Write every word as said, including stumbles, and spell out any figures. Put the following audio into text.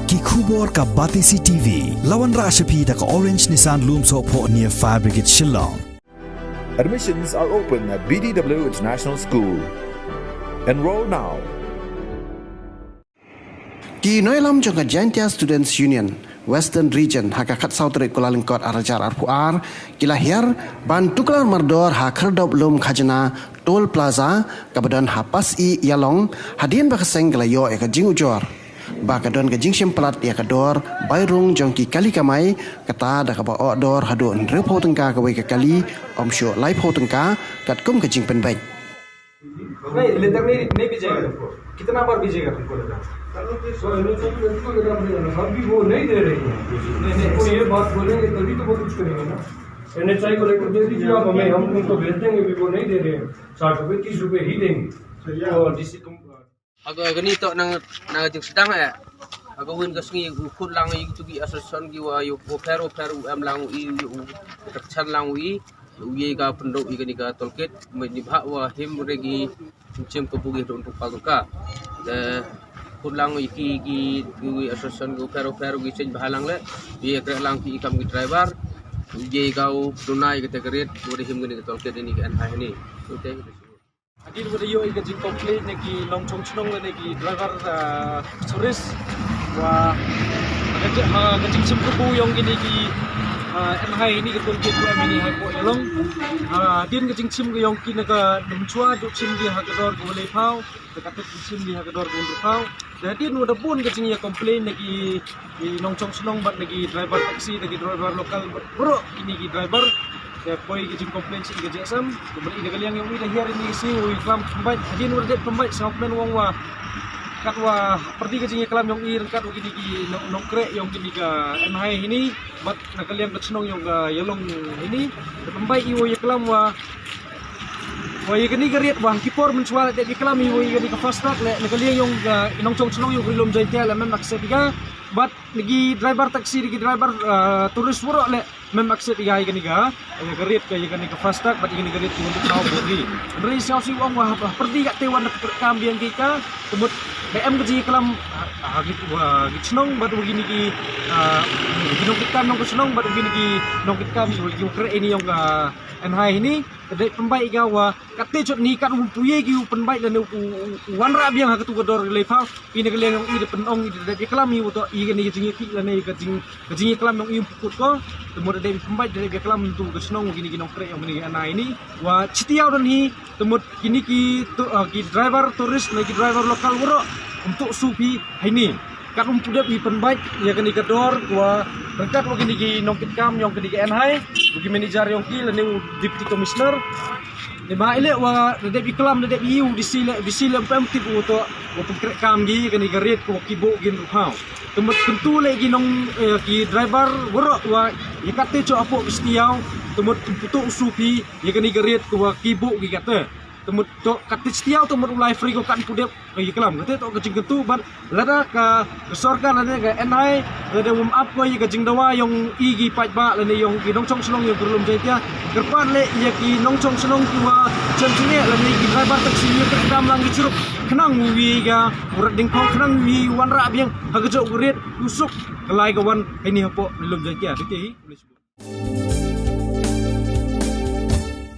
Ki khubor ka Batesi T V. La wanrah sha phi da ka Orange Nissan Lumsohphoh near Fire Brigade Shillong. Admissions are open at B D W International School. Enroll now. Ki nongïalam jong ka Jaintia Students Union Western Region ha ka khatsaw tarik Kyllalyngkot arhajar arphew ar ki la hiar ban tuklar mardor ha Khyrdop Lum Khajna Toll Plaza kaba don ha Pasyih Ïalong, hadien ba ka seng ka la ïoh ïa ka jingujor ba ka don ka jingshim palat ïa ka dor bai rung jong ki kali kamai, kata da kaba ohdor haduh hynriewphew tyngka kawei ka kali, ym shuh laiphew tyngka katkum ka jingpynbeit. नहीं, लेटर नहीं, नहीं भेजेगा तुमको। कितना बार भेजेगा तुमको लेटर? तो एनओसी भी करके देना पड़ेगा ना, साहब भी वो नहीं दे रहे हैं। नहीं, नहीं, वो ये बात बोलेंगे तभी तो वो कुछ करेंगे ना। एनएचआई को लेटर दे दीजिए आप हमें, हम उनको भेज देंगे, भी वो नहीं दे रहे हैं। साठ रुपए, तीस रुपए ही देंगे। तो डीसी तुम Aga gani to nang nang jing sedang eh. Aga win ka sngi u khut lang i tu ki association ki wa yu u pher u pher u em lang u i u u ka chan lang u i u ye ka pyndu i kani ka tolkit me ni bha wa him re gi chim ka bugi tu tu pal ka. De khut lang i ki ki ki association ki u pher u pher u ki chen bha lang le. Ye kre lang ki kam ki driver. U ye ka u tunai ka te kret u re him kani ka tolkit ini ka an hai ni. Okay. Hadien wa da ïoh ïa ka jingcomplain na ki nongchong chnong lane ki driver, ah, tourist wa ha ka jing, ha ka jingchim kabu ïong kine ki, ah, M hai ni ka tun ki tu mini hai ko ïalong. Ah, hadien ka jingchim ka ïong ki na ka num chwa ju chim ki ha ka dor ka wa lei phaw, ka ka tu chim ki ha ka dor ka wa lei phaw. Da hadien wa da bun ka jingïa complain na ki, ki nongchong chnong bad na ki driver taxi, na ki driver local bad bro kini ki driver. Ka poi ka jingcomplain sha ka G S M. Kumba i da ka liang ïong i da hiar ini si u i klam pynbait. Hadien wa da dep pynbait sa kmen wang wa kat wa pyrdi ka jingïaklam ïong i ryngkat wa kini ki nong, nongkreh ïong kini ka M hai hini. Bad na ka liang ka chnong ïong ka Ïalong hini. Da pynbait i wa ïaklam wa Wa ïa kani ka riat wa ha ki por mynshuwa la dep ïaklam ïa wa ïa kani ka fast track le na ka liang ïong ka nongchong chnong ïong ka Ri Lum Jaiñtia le mem accept ïa ka. Bad na ki driver taxi, na ki driver, ah, tourist waroh le mem accept ïa ka ïa kani ka, ïa ka riat ka ïa kani ka fast track bad ïa kani ka riat ki wan tu thaw bad ri. Hynrei sngewsih ong wa ha pyrdi ka te wan da ka kam biang ki ka. Ka mut da em ka jingïaklam ha, ha ki, wa ki chnong bad wa kini ki, ah, ki nongkitkam nong ka chnong bad wa kini ki nongkitkam wa ki kreh ini ïong ka N hai hini. Ka dei pynbait ïa ka wa katte jot ni kat u pynbait ki u pynbait lane u, u, u wanrah biang ha katu ka dor ka lei phaw. Ina ka liang ïong i da pynong i da dei ïaklam i u to i kane ka jingïakhih lane ka jing, ka jingïaklam ïong i u pukut ko. Te mo da dei pynbait da dei ïaklam tu ka shnong kini ki nongkreh ïong kini ki anai ni. Wa chitiaw don hi te mo kini ki tu, ah, ki driver tourist ne ki driver local waroh. Untuk supi hai ni. Kat um pu dep i pynbait ïa kane ka dor wa ryngkat wa kine ki nongkitkam ïong kine ki N hai, wa ki manager ïong ki lane u deputy commissioner. Te ba i leh wa da dep i klam da dep i u D C leh, D C leh um pem tip u to wa pynkreh kam ki ïa kane ka riat ko wa ki buh ki ruh phaw. Te mut kyntu leh ki nong, eh, ki driver waroh wa ïa kat te cho apoh ki stiaw te mut um putu u supi ïa kane ka riat ko wa ki buh ki kat te. Te mut to kat te stiaw te mut u lai free ko kat pu dep. Ka ïaklam kata to ka jingkyntu bad lada ka, ka sorkar lada ka N I lada wam ap ko ïa ka jingdawa ïong i ki paidbah lane ïong ki nongchong shnong ïong ki ri lum Jaiñtia. Kyrpad leh ïa ki nongchong shnong ki wa jem jingeh lane ki driver taxi ïa ka dam lang ki chirup khnang wi ka urat dingkong khnang wi wanrah biang ha ka jok urit usuk ka lai ka wan ha ini hapoh ri lum Jaiñtia. Dite hi.